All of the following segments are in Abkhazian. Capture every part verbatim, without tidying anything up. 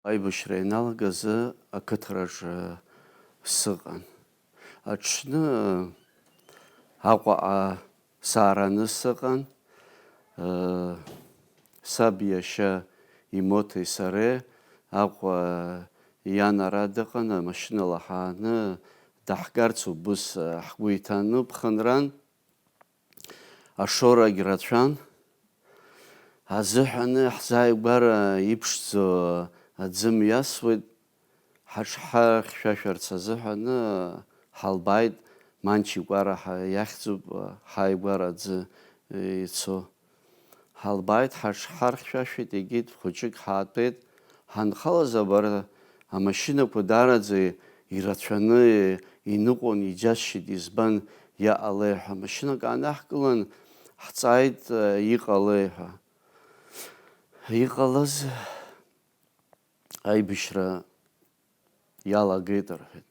Аибашьра ианалагазы ақыҭараҿы сыҟан. Аҽны Аҟәаҟа саараны сыҟан. Саб иашьа Имоҭеи сареи Аҟәа иан ара дыҟан, амашьынала ҳааны даҳгарц убыс ҳгәы иҭан. Ԥхынран ашорагь рацәан. Азыҳәаны ҳзааигәара иԥшӡо аӡы мҩасуеит. Ҳаҽҳархьшәашәарц азыҳәаны ҳалбааит, Манчикәара ҳа-, иахьӡуп ҳааигәара аӡы ицо. Ҳалбааит, ҳаҽҳархьшәашәеит, егьит, хәыҷык ҳаатәеит. Ҳанхалаз абар амашьынақәа даараӡа ирацәаны иныҟәон, иџьасшьеит, избан иҟалеи ҳәа. Машьынак аанаҳкылан, ҳҵааит, иҟалеи ҳәа. Иҟалаз аибашьра иалагеит рҳәеит.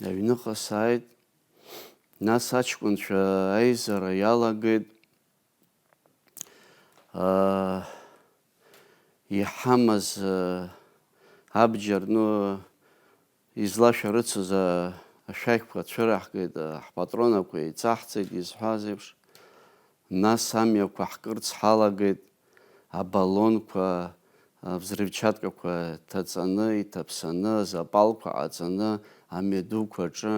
Аҩныҟа сааит, нас аҷкәынцәа аизара иалагеит. Аа, иҳамаз, аа, абџьар, ну, излашәарыцоз, аа, ашәақьқәа цәыраҳгеит, аа, ҳпатронақәа еиҵаҳҵеит изҳәаз еиԥш. Нас амҩақәа ҳкырц ҳалагеит, абаллонқәа, аа, взрывчаткақәа ҭаҵаны, иҭаԥсаны, азапалқәа ҟаҵаны, амҩа дуқәа аҿы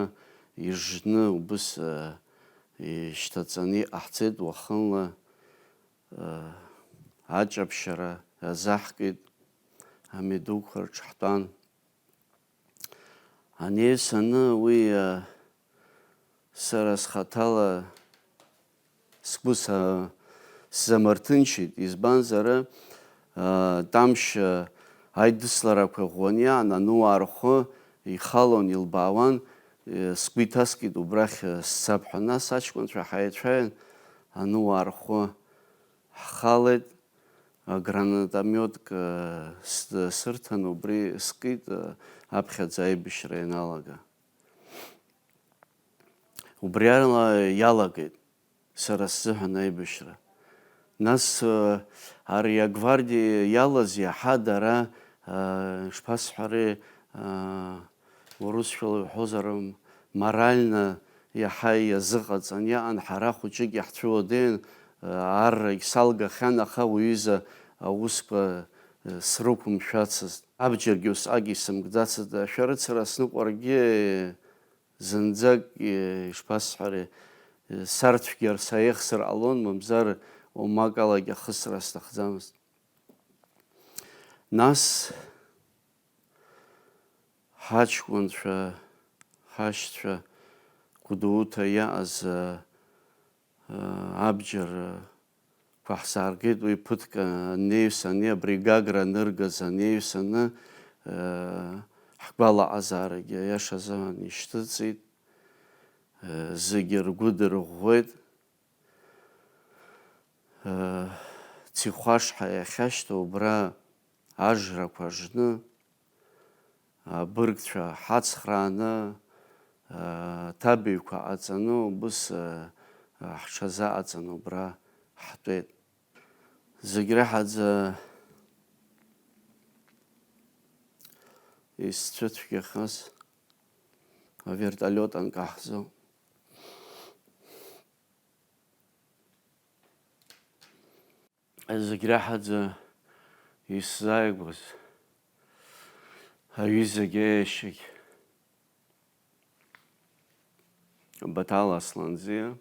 ижны убыс, аа, ишьҭаҵаны иҟаҳҵеит уахынла. Аҷаԥшьара азаҳкит, амҩадуқәа рҿы ҳтәан. Ани саны уи, а, сара схаҭала сгәы са-, сзамырҭынчит, избанзар, а, Тамшь, а, аидысларақәа ӷәӷәаны иаан, ануаа рхәы ихалон, илбаауан, э, сгәы иҭаскит убрахь, э, сцап ҳәа. Нас аҷкәынцәа ҳаицәажәан, ануаа рхәы ҳхалеит, агранатомиотк, э, с-, сырҭан, убри скит, э, аԥхьаӡа аибашьра ианалага. Убри ала иалагеит сара сзыҳәан аибашьра. Нас, э, ари агвардиа иалаз иаҳа дара, э, ишԥасҳәари, э, урысшәала иуҳәозар, м-, морально иаҳа иазыҟаҵан иаан, ҳара хәыҷык иаҳцәыуадаҩын, аррагь салгахьан, аха уаҩыза аусқәа срықәымшәацызт. Абџьаргьы усҟак исымкӡацызт, ашәарыцара сныҟәаргьы зынӡак, ишԥасҳәари, сарцәгьар саиӷьзар ҟалон, мамзар омакалагь ахысра сҭахӡамызт. Нас ҳаҷкәынцәа, ҳашьцәа Гәдоуҭа иааз, а, а, абџьарқәа ҳзааргеит, уи ԥыҭк анеҩс ани, абри Гагра аныргаз анеҩс аны, а, ҳгәалаҟазаарагьы аиаша азыҳәан ишьҭыҵит, а, зегьы ргәы дырӷәӷәеит. Цихәашҳа иахьашьҭоу убра ажрақәа жны, абыргцәа ҳацхрааны, аҭабаҩқәа ҟаҵаны, убыс ҳҽазаҟаҵаны убра ҳтәеит. Зегь раҳаӡа исцәыцәгьахаз авертолиот анкаҳзу. Зегь раҳаӡа исзааигәаз аҩызагьы аиашьагь Баҭал Асланӡиа,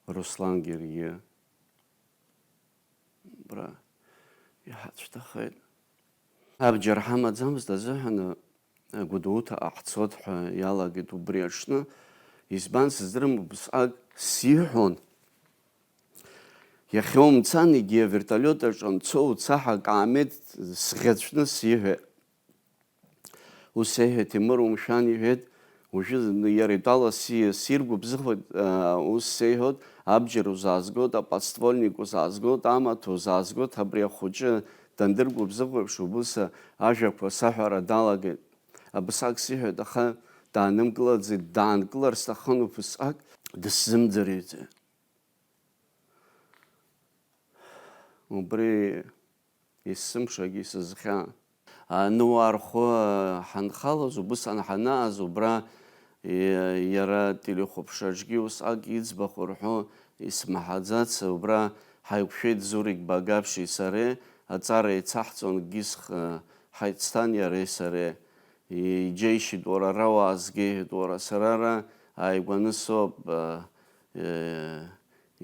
Руслан Гергиа, Бра, иҳацәҭахеит. Абџьар ҳамаӡамызт азыҳәан, Гәдоуҭаҟа ҳцоит ҳәа иалагеит убри аҽны. Избан сыздырам, убысҟак сиҳәон. Иахьа умцан, егьи авертолиот аҿы анцо уца ҳәа акаамеҭ сӷьацәны сиҳәеит. Ус сеиҳәеит, Ҭемыр, умшәан, иҳәеит, уажәы иара итәала си-, сиргәыбзыӷуеит, аа, ус сеиҳәоит, абџьар узаазгоит, аподствольник узаазгоит, амаҭәа узаазгоит, абри ахәыҷы дандыргәыбзыӷуеиԥш, убыс ажәақәа саҳәара далагеит. Абасак сиҳәеит, аха даанымгылаӡеит, даанкылар сҭахын убасҟак, дысзымӡырҩӡеит. Убри есымшагьы исызхьаан. Аныуаа рхәы ҳанхалоз, убысҟан ҳанааз, убра, е, иара телехәаԥшраҿгьы усҟак иӡбахә рҳәо исмаҳаӡац, убра ҳаиқәшәеит Зурик Багаԥшьи сареи, аҵара еицаҳҵон Гисх, е, Ҳаицҭан иареи сареи. Иџьеишьеит, уара, ара уаазгеит, уара, сара ара ааигәаны соуп, а, е,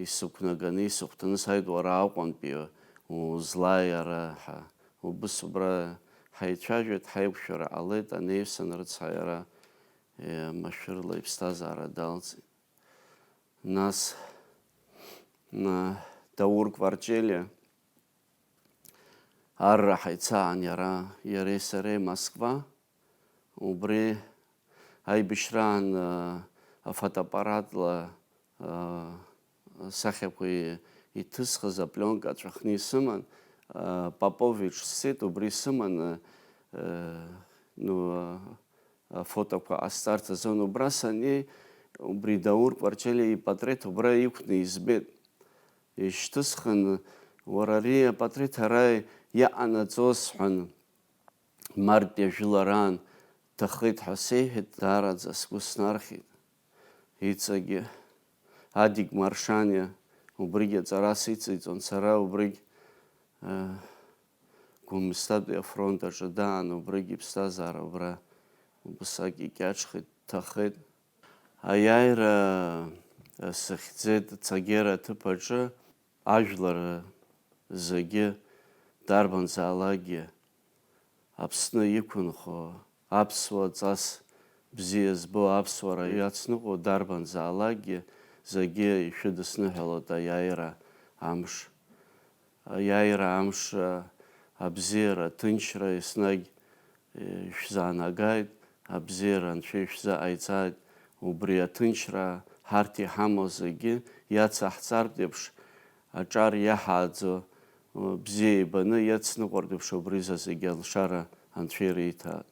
исықәнаганы, исыхәҭаны сааит, уара Аҟәантәи узлааи ара ҳәа. Убыс убра ҳаицәажәеит, ҳаиқәшәара ҟалеит, анеҩсан рыцҳа иара, е, машәырла иԥсҭазаара далҵит. Нас, на, Даур Кварчелиа арра ҳаицаан иара, иареи сареи Москва. Убри аибашьраан, а, афотоаппаратла, а, асахьақәа и-, иҭысхыз апленка аҵәахны исыман, а, Попович сцеит, убри сыман, а, а, ну, а, афотоқәа ҟасҵарц азын. Убра саннеи, убри Даур Кварчелиа ипатреҭ убра иқәны избеит. Ишьҭысхын, уара, ари апатреҭ ара иҟанаҵоз, сҳәан, мартәи ажәылараан ҭахеит ҳәа сеиҳәеит, даараӡа сгәы снархьит. Иҵегьы Адик Маршаниа убригь аҵара сыциҵон, сара убригь, э, Гәымсҭатәи афронт аҿы даан, убригь иԥсҭазаара убра убасак икьаҿхеит, дҭахеит. Аиааира, э, сыхьӡеит Цагера аҭыԥ аҿы, ажәлар зегьы, дарбанзаалакгьы, Аԥсны иқәынхо, аԥсуа ҵас бзиа збо, аԥсуара иацныҟәо дарбанзаалакгьы зегьы ишәыдысныҳәалоит аиааира амш. Аиааира амш, абзиара, аҭынчра еснагь, е, ишәзаанагааит, абзиара Анцәа ишәзыҟаиҵааит, убри аҭынчра ҳарҭ иҳамоу зегьы иацаҳҵартә еиԥш, аҿар иаҳааӡо, бзиа ибаны иацныҟәартә еиԥш убри за зегьы алшара Анцәа ириҭааит.